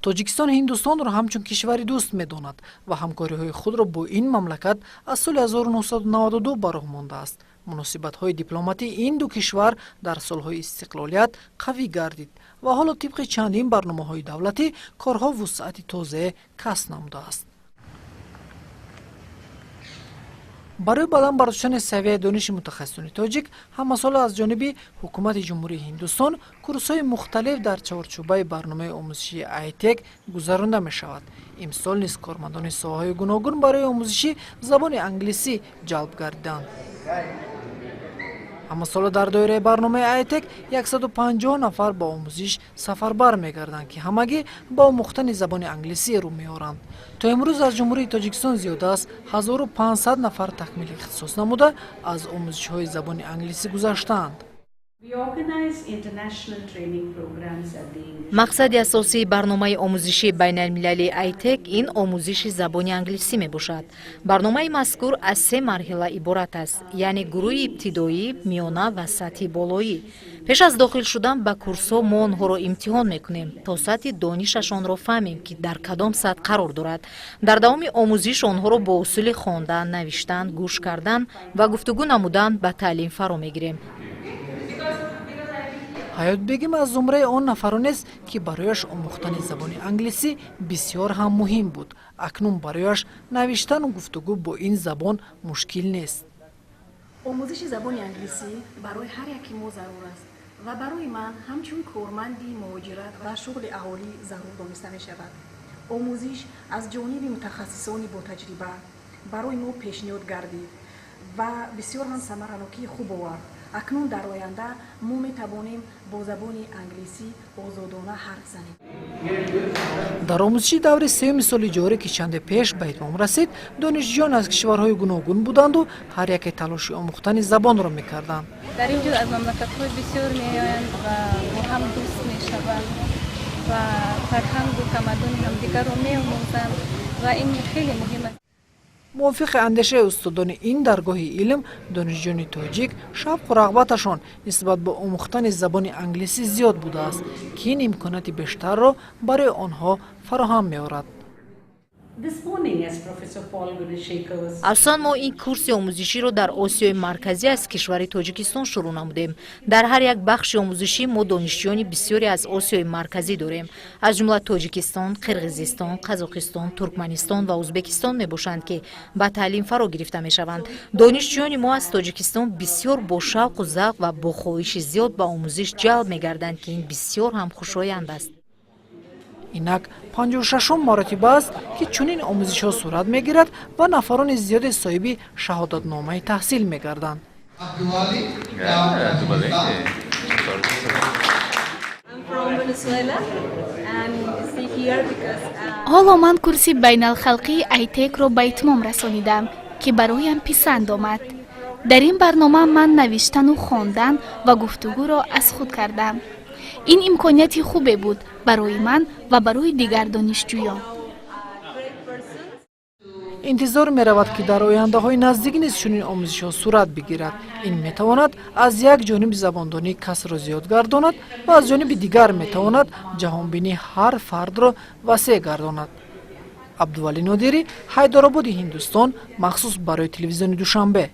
Тоҷикистон Ҳиндустонро ҳамчун кишвари дӯст медонад ва ҳамкориҳои худро бо ин мамлакат аз соли 1992 ба роҳ мондааст. Муносибатҳои дипломатии ин ду кишвар дар солҳои истиқлолият қавӣ гардид ва ҳоло тибқи чандин барномаҳои давлатӣ корҳо вусъати тозае касб намудааст. Барои баланд бардоштани савияи дониши мутахассисони тоҷик ҳамасола аз ҷониби ҳукумати Ҷумҳурии Ҳиндустон курсҳои мухталиф дар чорчӯбаи барномаи омӯзишии Айтек гузаронда мешавад. Имсол низ кормандони соҳаҳои гуногун барои омӯзиши забони англисӣ ҷалб гардиданд. Ҳамасола дар доираи барномаи Айтек 150 нафар ба омӯзиш сафарбар мегарданд, ки ҳамагӣ ба омӯхтани забони англисӣ рӯ меоранд. То имрӯз аз Ҷумҳурии Тоҷикистон зиёда аз 1500 нафар такмили ихтисос намуда, аз омӯзишҳои забони англисӣ гузаштаанд. Мақсади асосии барномаи омӯзишии байналмилалии Айтек ин омӯзиши забони англисӣ мебошад. Барномаи мазкур аз се марҳила иборат аст, яъне гурӯҳи ибтидоӣ, миёна ва сатҳи болоӣ. Пеш аз дохил шудан ба курсҳо мо онҳоро имтиҳон мекунем, то сатҳи донишашонро фаҳмем, ки дар кадом сатҳ қарор дорад. Дар давоми омӯзиш онҳоро бо усули хондан, навиштан, гӯш кардан ва гуфтугӯ намудан ба таълим фаро мегирем. Ҳаётбегим аз зумраи он нафаронест, ки барояш омӯхтани забони англисӣ бисёр ҳам муҳим буд. Акнун барояш навиштану гуфтугӯ бо ин забон мушкил нест. Омӯзиши забони англисӣ барои ҳар яки мо зарур аст ва барои ман ҳамчун корманди муҳоҷират ва шуғли аҳолӣ зарур дониста мешавад. Омӯзиш аз ҷониби мутахассисони ботаҷриба барои мо пешниҳод гардид ва бисёр ҳам самаранокии хуб овард. Акнун дар оянда мо метавонем бо забони англисӣ озодона ҳарф занем. Дар омӯзиши даври сеюми соли ҷорӣ, ки чанде пеш ба итмом расид, донишҷӯён аз кишварҳои гуногун буданду ҳар яке талоши омӯхтани забонро мекарданд. Дар ин ҷо аз мамлакатҳои бисёр меоянд ва бо ҳам дӯст мешаванд ва фарҳангу тамаддуни ҳамдигарро меомӯзанд ва ин хеле муҳим аст. Мувофиқи андешаи устодони ин даргоҳи илм, донишҷӯёни тоҷик шавқу рағбаташон нисбат ба омӯхтани забони англисӣ зиёд будааст, ки ин имконияти бештарро барои онҳо фароҳам меорад. Асосан мо ин курси омӯзиширо дар Осиёи Марказӣ аз кишвари Тоҷикистон шурӯъ намудем. Дар ҳар як бахши омӯзишӣ мо донишҷӯёни бисёре аз Осиёи Марказӣ дорем, аз ҷумла Тоҷикистон, Қирғизистон, Қазоқистон, Туркманистон ва Ӯзбекистон мебошанд, ки ба таълим фаро гирифта мешаванд. Донишҷӯёни мо аз Тоҷикистон бисёр бо шавқу завқ ва бо хоҳиши зиёд ба омӯзиш ҷалб мегарданд, ки ин бисёр ҳам хушоянд аст. Инак 56-ум маротиба аст, ки чунин омӯзишҳо сурат мегирад ва нафарони зиёде соҳиби шаҳодатномаи таҳсил мегарданд. Ҳоло ман курси байналхалқии Айтекро ба итмом расонидам, ки бароям писанд омад. Дар ин барнома ман навиштану хондан ва гуфтугӯро аз худ кардам. Ин имконияти хубе буд барои ман ва барои дигар донишҷӯён. Интизор меравад, ки дар ояндаҳои наздик низ чунин омӯзишҳо сурат бигирад. Ин метавонад аз як ҷониби забондонии касро зиёд гардонад ва аз ҷониби дигар метавонад ҷаҳонбинии ҳар фардро васеъ гардонад. Абдувалӣ Нодирӣ, Ҳайдарободи Ҳиндустон, махсус барои Телевизиони Душанбе.